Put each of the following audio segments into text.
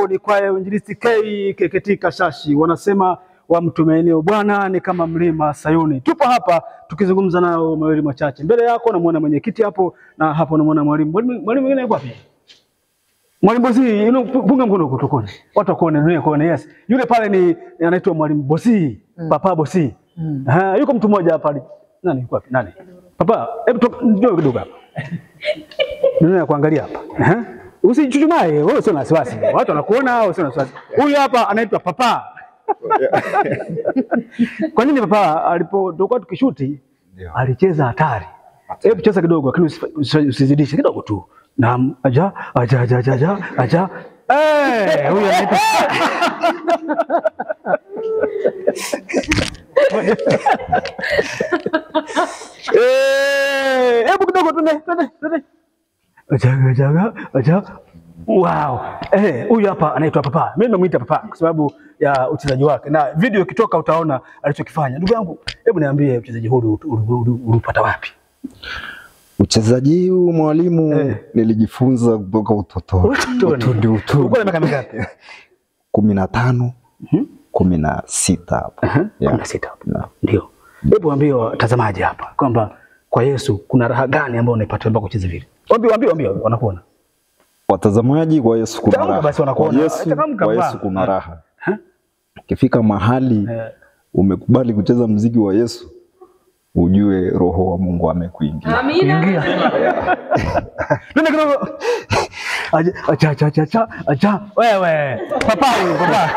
yako ni kwaya ya Uinjilisti KKKT Kashashi. Wanasema wamtumainio Bwana ni kama mlima Sayuni. Tupo hapa tukizungumza nao mawili machache. Mbele yako namuona mwenyekiti hapo na hapo namuona mwalimu. Mwalimu mwingine yuko wapi? Mwalimu Bosi, punga mkono huko tukone. Watu wakuone, dunia kuone, yes. Yule pale ni anaitwa Mwalimu Bosi, Papa Bosi. Yuko mtu mmoja hapa. Nani yuko wapi? Nani? Papa, hebu njoo kidogo hapa. Dunia kuangalia hapa. Usichuchumae, wewe sio na wasiwasi. Watu wanakuona, wewe sio na wasiwasi. Huyu hapa anaitwa Papa. Kwa nini Papa alipotoka tukishuti alicheza hatari? Hebu cheza kidogo lakini usizidishe, kidogo tu. Naam, aja aja aja aja aja. Eh, huyu anaitwa eh, hebu kidogo twende twende twende. Aja aja aja. Wow. Eh, huyu hapa anaitwa Papa. Mimi namuita Papa kwa sababu ya uchezaji wake. Na video ikitoka utaona alichokifanya. Ndugu yangu, hebu niambie uchezaji huu ulipata wapi? Uchezaji huu mwalimu, nilijifunza kutoka utotoni. Utotoni. Ulikuwa na miaka mingapi? 15, 16 hapo. 16 hapo. Ndio. Hebu waambie watazamaji hapa kwamba kwa Yesu kuna raha gani ambayo unaipata mpaka kucheza vile. Waambie wanakuona. Watazamaji, kwa Yesu kuna raha. Basi wanakuona. Kwa Yesu kuna raha. Ukifika mahali umekubali kucheza muziki wa Yesu, ujue roho wa Mungu amekuingia. Amina. Nenda kidogo. Acha acha acha acha. Wewe, papa huyu, papa.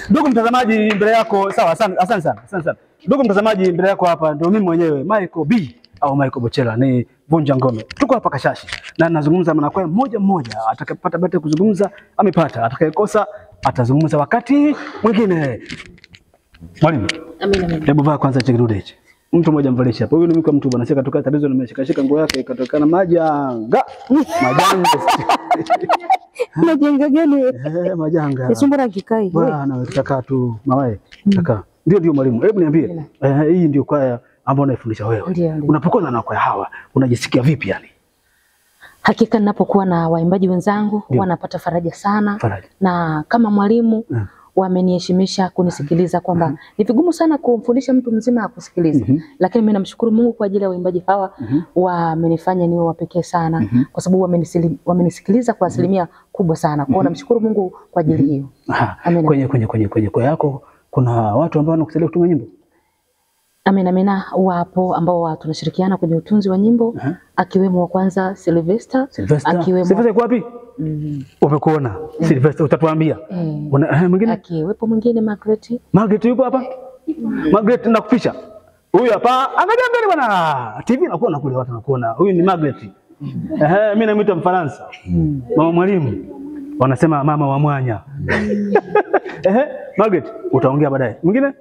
Ndugu mtazamaji mbele yako, sawa, asante sana, asante sana. Ndugu mtazamaji mbele yako hapa ndio mimi mwenyewe Michael B au Michael Bochela ni Vunja Ngome. Tuko hapa Kashashi na nazungumza na kwaya mmoja mmoja. Atakayepata bahati kuzungumza amepata, atakayekosa atazungumza wakati mwingine. Mwalimu. Amina, amina. Hebu vaa kwanza hicho kidude hicho. Mtu mmoja mvalishe hapo. Huyu ni mko mtu bwana, sika kutoka tatizo nimeshika shika nguo yake ikatokana majanga. Majanga. Majanga gani? Eh, majanga. Nisumbura kikai. Bwana wewe tutakaa tu mawae. Tutakaa. Ndio ndio mwalimu. Hebu niambie. Hii ndio kwaya ambayo unaifundisha wewe. Unapokuwa na kwaya hawa, unajisikia vipi yani? Hakika ninapokuwa na waimbaji wenzangu huwa napata faraja sana. Faraja. Na kama mwalimu wameniheshimisha kunisikiliza kwamba ni vigumu sana kumfundisha mtu mzima akusikilize. Lakini mimi namshukuru Mungu kwa ajili ya waimbaji hawa, wamenifanya niwe wa pekee sana kwa sababu wamenisikiliza kwa asilimia kubwa sana. Kwa hiyo namshukuru Mungu kwa ajili hiyo. Kwenye kwenye kwenye kwenye kwa yako kuna watu ambao wanakusaidia kutunga nyimbo? Amina, amina, wapo ambao tunashirikiana kwenye utunzi wa nyimbo, akiwemo wa kwanza Sylvester, akiwemo Sylvester yuko wapi? Umekuona Sylvester, utatuambia. Mwingine? Akiwepo mwingine Margaret. Margaret yupo hapa? Margaret nakupisha. Huyu hapa, angalia mbele bwana. TV nakuona kule, watu wanakuona. Huyu ni Margaret. Mimi namuita Mfaransa. Mama mwalimu. Wanasema mama wa mwanya. Margaret, utaongea baadaye. Mwingine?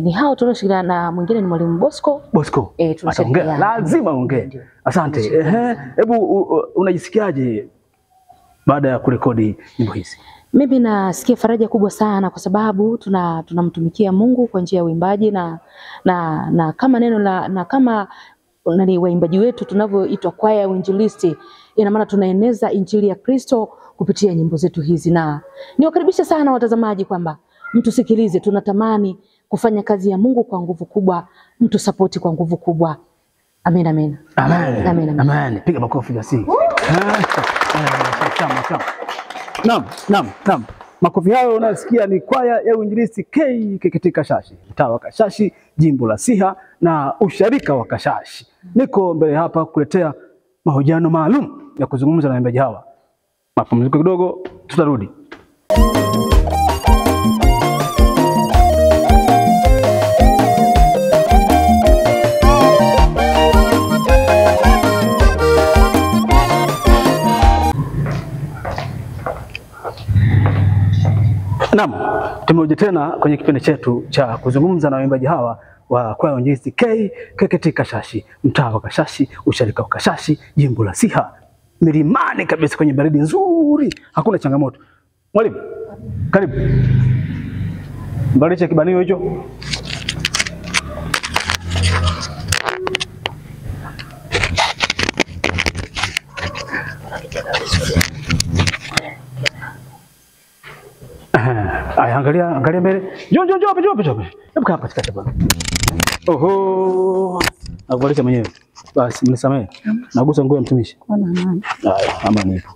Ni hao tunashirikiana na mwingine ni mwalimu Bosco. Bosco. Tunashirikiana. Lazima ongee. Asante. Hebu unajisikiaje baada ya kurekodi nyimbo hizi? Mimi nasikia faraja kubwa sana kwa sababu tunamtumikia Mungu kwa njia ya uimbaji na kama neno la na kama nani waimbaji wetu tunavyoitwa kwaya ya uinjilisti, ina maana tunaeneza injili ya Kristo kupitia nyimbo zetu hizi. Na niwakaribisha sana watazamaji kwamba mtusikilize, tunatamani kufanya kazi ya Mungu kwa nguvu kubwa, mtu support kwa nguvu kubwa. Amen, amen. Amen. Amen, amen. Amen. Piga makofi basi. Naam, naam, naam. Makofi hayo unasikia ni kwaya ya Uinjilisti KKKT Kashashi, mtaa wa Kashashi, jimbo la Siha na usharika wa Kashashi. Niko mbele hapa kukuletea mahojiano maalum ya kuzungumza na waimbaji hawa. Mapumziko kidogo, tutarudi. Naam, tumerudi tena kwenye kipindi chetu cha kuzungumza na waimbaji hawa wa kwaya Uinjilisti KKKT Kashashi, mtaa wa Kashashi, usharika wa Kashashi, jimbo la Siha, milimani kabisa kwenye baridi nzuri, hakuna changamoto. Mwalimu, karibu. Mbalisha kibanio hicho. Aya, angalia angalia mbele. Njoo njoo njoo njoo njoo. Hebu kaa hapa katikati hapa. Oho. Nakuvalisha mwenyewe. Basi mnisamehe. Nagusa nguo ya mtumishi. Haya, amani ipo.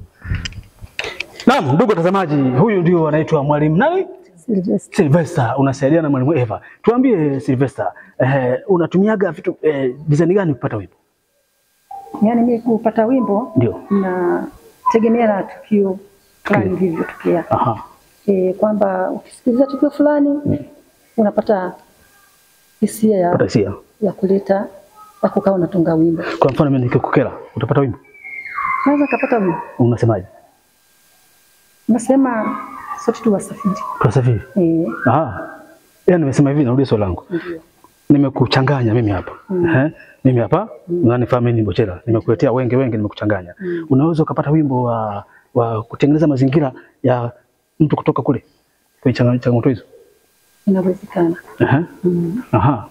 Naam, ndugu watazamaji, huyu ndio anaitwa mwalimu nani? Sylvester. Sylvester, unasaidia na mwalimu Eva. Tuambie Sylvester, unatumiaga vitu design gani kupata wimbo? Yaani mimi kupata wimbo ndio na tegemea na tukio fulani lilivyotokea. Aha. Kwamba ukisikiliza tukio fulani unapata hisia ya kuleta ya kukaa unatunga wimbo. Kwa mfano mimi nikikukera, utapata wimbo? Naweza kupata wimbo. Unasemaje? Nasema sote tuwasafiri. Tuwasafiri? Ah. Yaani nimesema hivi, narudia swali langu. Ndio. Nimekuchanganya mimi hapa. Mimi hapa unanifahamu mimi ni Bochela. Nimekuletea wenge wenge, nimekuchanganya. Unaweza ukapata wimbo wa kutengeneza mazingira ya mtu kutoka kule kwenye changamoto hizo? Inawezekana. Aha.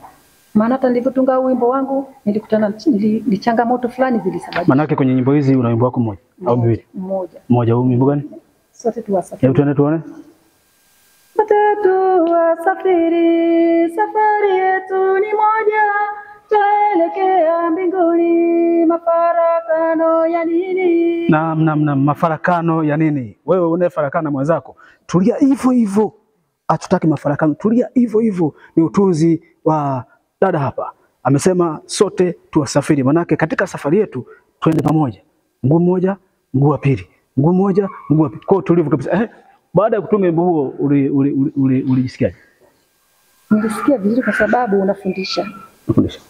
Maana hata nilipotunga wimbo wangu nilikutana ni changamoto fulani zilisababisha. Maana yake kwenye nyimbo hizi una wimbo wako mmoja au miwili? Mmoja. Mmoja, huu wimbo gani? Sote tuwasafiri. Hebu tuende tuone. Sote tuwasafiri, safari yetu ni moja, tuelekea mbinguni, mafarakano ya nini? Naam, naam, naam, mafarakano ya nini? Wewe unayefarakana mwenzako, tulia hivyo hivyo. Hatutaki mafarakano, tulia hivyo hivyo. Ni utunzi wa dada hapa. Amesema sote tuwasafiri, manake katika safari yetu twende pamoja. Mguu mmoja, mguu wa pili. Mguu mmoja, mguu wa pili. Kwa utulivu kabisa. Baada ya kutunga wimbo huo ulijisikiaje? Nilisikia vizuri kwa sababu unafundisha. Unafundisha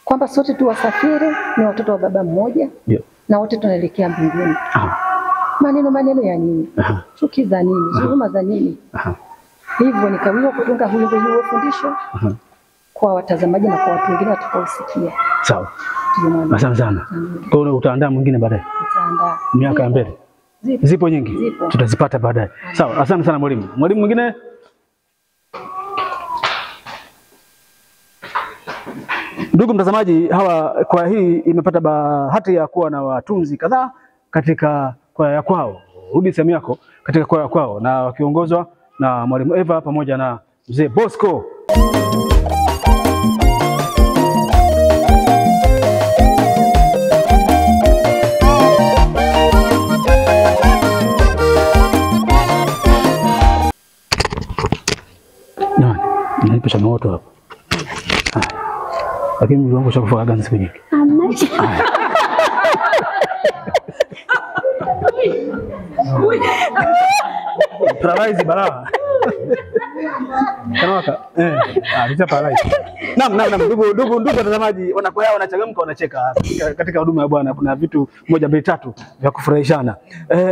kwamba sote tuwasafiri ni watoto wa baba mmoja. Ndio. Na wote tunaelekea mbinguni. Aha. Maneno ya nini? Aha. Chuki za nini? Dhuluma za nini? Aha. Hivyo nikawiwa kutunga huo fundisho. Aha. Kwa watazamaji na kwa watu wengine watakaosikia. Sawa. Asante sana. Kwa hiyo utaandaa mwingine baadaye? Nitaandaa. Miaka ya mbele. Zipo nyingi. Zipo. Tutazipata baadaye. Sawa, asante sana mwalimu. Mwalimu mwingine? Ndugu mtazamaji, hawa kwaya hii imepata bahati ya kuwa na watunzi kadhaa katika kwaya ya kwao. Rudi sehemu yako katika kwaya ya kwao, na wakiongozwa na mwalimu Eva pamoja na mzee Bosco. Jamani, nanipa changamoto hapa. Lakini mtu wangu shakufa ganzi siku nyingi. Hamna. Paralyze balaa. Kanawaka. Nita paralyze. Naam, naam, ndugu watazamaji, wanakwaya wanachangamka, wanacheka katika huduma ya Bwana. Kuna vitu 1 2 3 vya kufurahishana.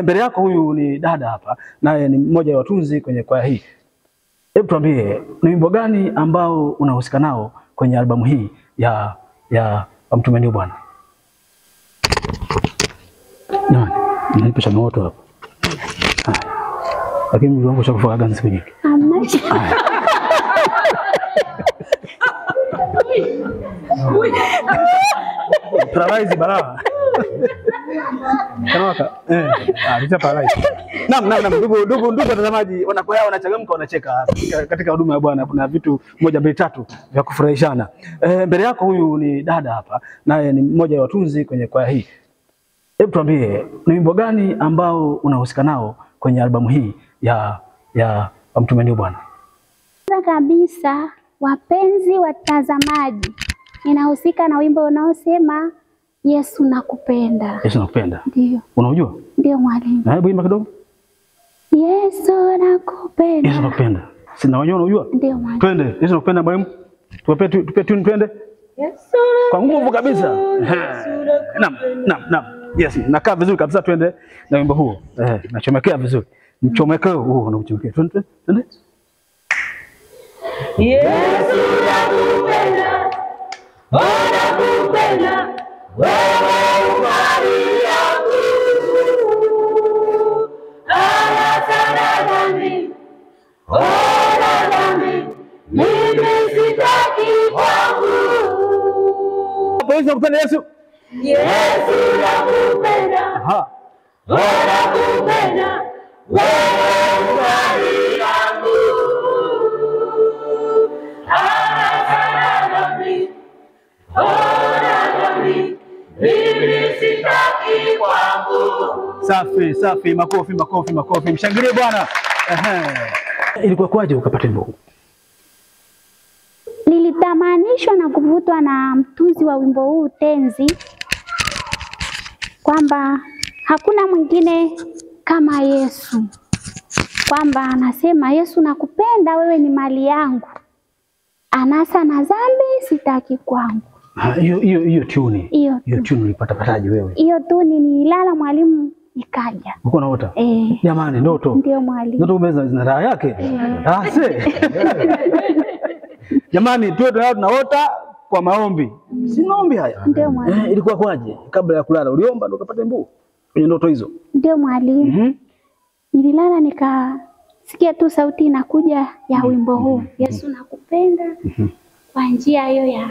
Mbele yako huyu ni dada hapa, naye ni mmoja wa watunzi kwenye kwaya hii. Hebu tuambie, ni wimbo gani ambao unahusika nao kwenye albamu hii ya Wamtumainio Bwana? Jamani, nanipa changamoto hapa. Lakini mtu wangu shakufa ganzi siku nyingi. Hamna. Paralyze balaa. Kanawaka. Nita paralyze. Naam, naam, ndugu watazamaji, wanakwaya wanachangamka, wanacheka katika huduma ya Bwana. Kuna vitu 1 2 3 vya kufurahishana. Mbele yako huyu ni dada hapa, naye ni mmoja wa watunzi kwenye kwaya hii. Hebu tuambie, ni wimbo gani ambao unahusika nao kwenye albamu hii ya Wamtumainio Bwana? Kabisa, wapenzi watazamaji, ninahusika na wimbo unaosema Yesu nakupenda. Yesu nakupenda. Ndio. Unaujua? Ndio mwalimu. Na hebu imba kidogo. Yesu nakupenda. Yesu nakupenda. Sina wenyewe unaujua? Ndio mwalimu. Twende. Yesu nakupenda mwalimu. Tupe tune twende. Yesu kwa nguvu kabisa. Naam, naam, naam. Yes, nakaa vizuri kabisa, twende na wimbo huo. Nachomekea vizuri. Mchomekeo huo unauchomekea. Twende, twende. Yesu nakupenda. Nakupenda. Wewe umari yangu. Haya sana dhambi. Ona dhambi. Mimi sitaki kwangu. Hapo Yesu nakupenda Yesu. Yesu nakupenda. Aha. Nakupenda wewe mali yangu. Anasa dhambi, ona dhambi, mimi sitaki kwangu. Safi, safi, makofi, makofi, makofi. Mshangilie Bwana. Ilikuwa kwaje ukapata wimbo huu? Nilitamanishwa na kuvutwa na mtunzi wa wimbo huu Tenzi, kwamba hakuna mwingine kama Yesu, kwamba anasema Yesu nakupenda wewe ni mali yangu, anasa na dhambi sitaki kwangu. Hiyo tune. Hiyo tune ulipata pataje wewe? Hiyo tune nililala mwalimu nikaja. Uko naota? Jamani ndoto. Ndio mwalimu. Ndoto umeza zina raha yake. Ase. Jamani tuwe tunaota kwa maombi. Si maombi haya. Ndio mwalimu. Ilikuwa kwaje? Kabla ya kulala uliomba ndio ukapata mbu kwenye ndoto hizo? Ndio mwalimu. Nililala nikasikia tu sauti inakuja ya wimbo huu. Yesu nakupenda kwa njia hiyo ya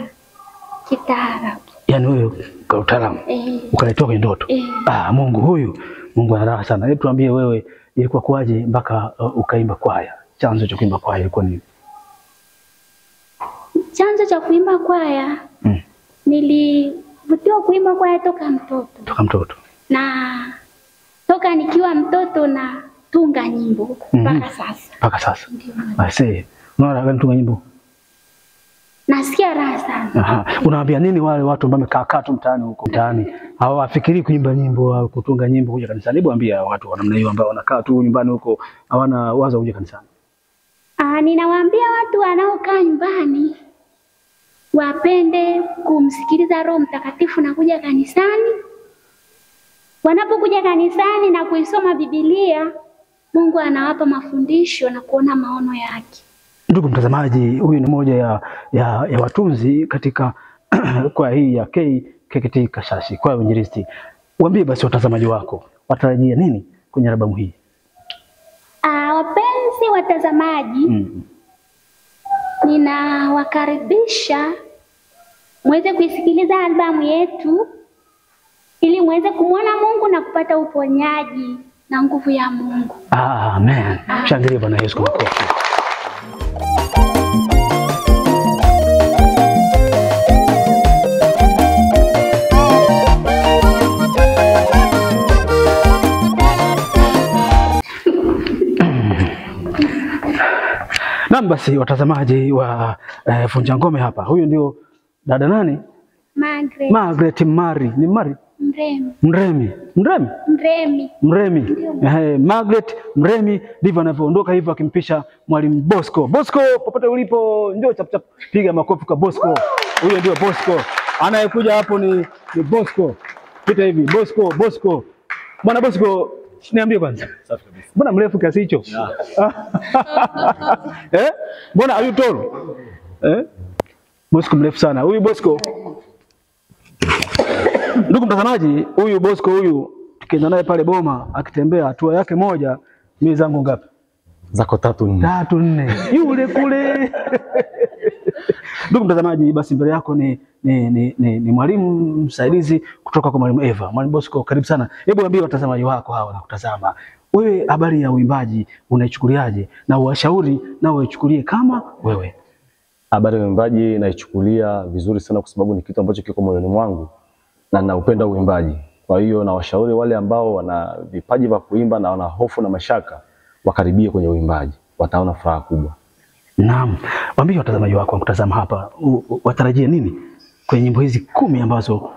kitaalamu. Yaani wewe kwa utaalamu ukaletoa kwenye ndoto. Mungu huyu, Mungu ana raha sana. Hebu tuambie wewe ilikuwa kwaje mpaka ukaimba kwaya? Chanzo cha kuimba kwaya ilikuwa nini? Chanzo cha kuimba kwaya, nilivutiwa kuimba kwaya toka mtoto. Toka mtoto. Na toka nikiwa mtoto na tunga nyimbo mpaka sasa. Mpaka sasa. Basi, unaona gani tunga nyimbo? Nasikia raha sana. Aha. Unawaambia nini wale watu ambao wamekaa tu mtaani huko mtaani hawafikiri kuimba nyimbo au kutunga nyimbo kuja kanisani? Hebu ambia watu wa namna hiyo ambao wanakaa tu nyumbani huko hawana wazo kuja kanisani. Ninawaambia watu wanaokaa nyumbani wapende kumsikiliza Roho Mtakatifu na kuja kanisani. Wanapokuja kanisani na kuisoma Biblia, Mungu anawapa mafundisho na kuona maono yake. Ndugu mtazamaji, huyu ni mmoja ya watunzi katika kwaya hii ya KKKT Kashashi, kwaya ya uinjilisti. Waambie basi watazamaji wako watarajia nini kwenye albamu hii? Wapenzi watazamaji, ninawakaribisha muweze kuisikiliza albamu yetu ili muweze kumwona Mungu na kupata uponyaji na nguvu ya Mungu. Amen. Shangilia Bwana Yesu kwa makofi. Naam, basi watazamaji wa Vunja Ngome hapa. Huyu ndio dada nani? Margaret. Margaret Mari. Ni Mari? Mremi. Mremi. Mremi? Mremi. Mremi. Margaret Mremi ndivyo anavyoondoka hivyo akimpisha Mwalimu Bosco. Bosco popote ulipo njoo chap chap, piga makofi kwa Bosco. Huyo ndio Bosco. Anayekuja hapo ni Bosco. Pita hivi Bosco, Bosco. Bwana Bosco, niambie kwanza. Safi kabisa. Mbona mrefu kiasi hicho? Eh? Mbona are you tall? Eh? Bosco mrefu sana. Huyu Bosco. Ndugu mtazamaji, huyu Bosco huyu tukienda naye pale boma akitembea hatua yake moja, mimi zangu ngapi? Zako 3 4. 3 4. Yule kule. Ndugu mtazamaji, basi mbele yako ni mwalimu msaidizi kutoka kwa Mwalimu Eva. Mwalimu Bosco, karibu sana. Hebu ambie watazamaji wako hawa wanakutazama, wewe habari ya uimbaji unaichukuliaje na uwashauri na uichukulie kama wewe? Habari ya uimbaji naichukulia vizuri sana kwa sababu ni kitu ambacho kiko moyoni mwangu na naupenda uimbaji. Kwa hiyo na washauri wale ambao wana vipaji vya kuimba na wana hofu na mashaka wakaribie kwenye uimbaji, wataona furaha kubwa. Naam, waambie watazamaji wako wakutazama hapa watarajie nini kwenye nyimbo hizi 10 ambazo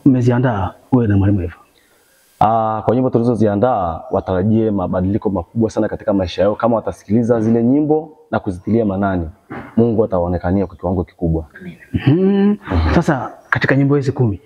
mmeziandaa wewe na Mwalimu Eva? Kwa nyimbo tulizoziandaa watarajie mabadiliko makubwa sana katika maisha yao kama watasikiliza zile nyimbo na kuzitilia manani. Mungu atawaonekania kwa kiwango kikubwa. Sasa katika nyimbo hizi 10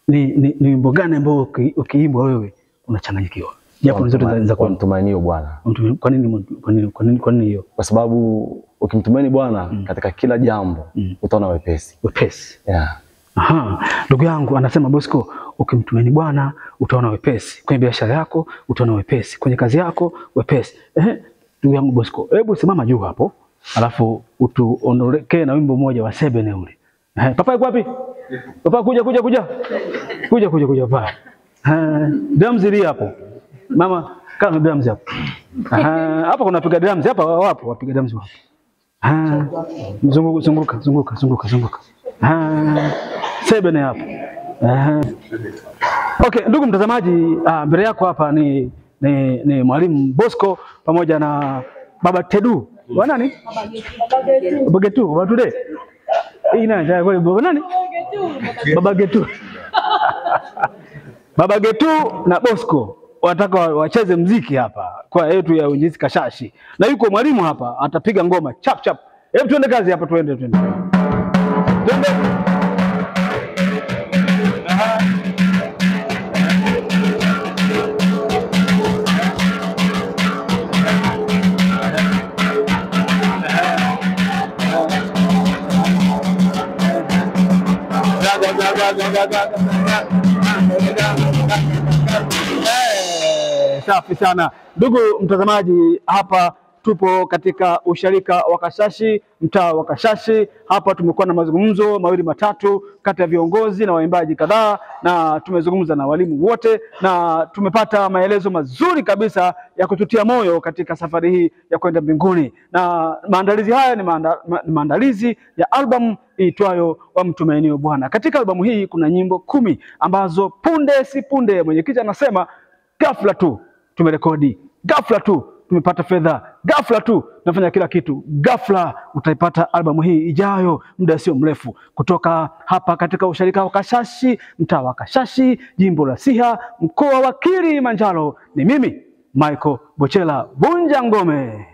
ni wimbo gani ambao ukiimbwa wewe unachanganyikiwa? Japo zote za kumtumainio Bwana. Kwa nini kwa nini hiyo? Kwa sababu ukimtumaini Bwana katika kila jambo utaona wepesi. Wepesi. Yeah. Aha, ndugu yangu anasema Bosco, ukimtumaini Bwana utaona wepesi. Kwenye biashara yako utaona wepesi, kwenye kazi yako wepesi. Ndugu yangu Bosco, hebu simama juu hapo, alafu utuondokee na wimbo mmoja wa sebene ule. Papa yuko wapi? Papa kuja kuja kuja. Kuja kuja kuja papa. Damu zili hapo. Mama, kama drums hapo. Hapa kuna piga drums hapa, wapo wapiga drums wapo. Mzunguka zunguka zunguka zunguka zunguka. Sebene hapo. Okay, ndugu mtazamaji, mbele yako hapa ni Mwalimu Bosco pamoja na Baba Tedu. Wa nani? Baba Getu, Baba Tude. Hii nani? Kweli baba nani? Baba Getu. Baba Getu na Bosco wanataka wacheze mziki hapa kwa yetu ya Uinjilisti Kashashi. Na yuko mwalimu hapa atapiga ngoma chap chap. Hebu tuende kazi hapa, tuende tuende. Tuende. Safi sana ndugu mtazamaji, hapa tupo katika usharika wa Kashashi, mtaa wa Kashashi. Hapa tumekuwa na mazungumzo mawili matatu kati ya viongozi na waimbaji kadhaa, na tumezungumza na walimu wote na tumepata maelezo mazuri kabisa ya kututia moyo katika safari hii ya kwenda mbinguni. Na maandalizi haya ni maandalizi ya albamu iitwayo Wamtumainio Bwana. Katika albamu hii kuna nyimbo 10 ambazo punde si punde, mwenyekiti anasema ghafla tu tumerekodi, ghafla tu tumepata fedha, ghafla tu tunafanya kila kitu, ghafla utaipata albamu hii ijayo muda sio mrefu, kutoka hapa katika usharika wa Kashashi, mtaa wa Kashashi, jimbo la Siha, mkoa wa Kilimanjaro. Ni mimi Michael Bochela, Vunja Ngome.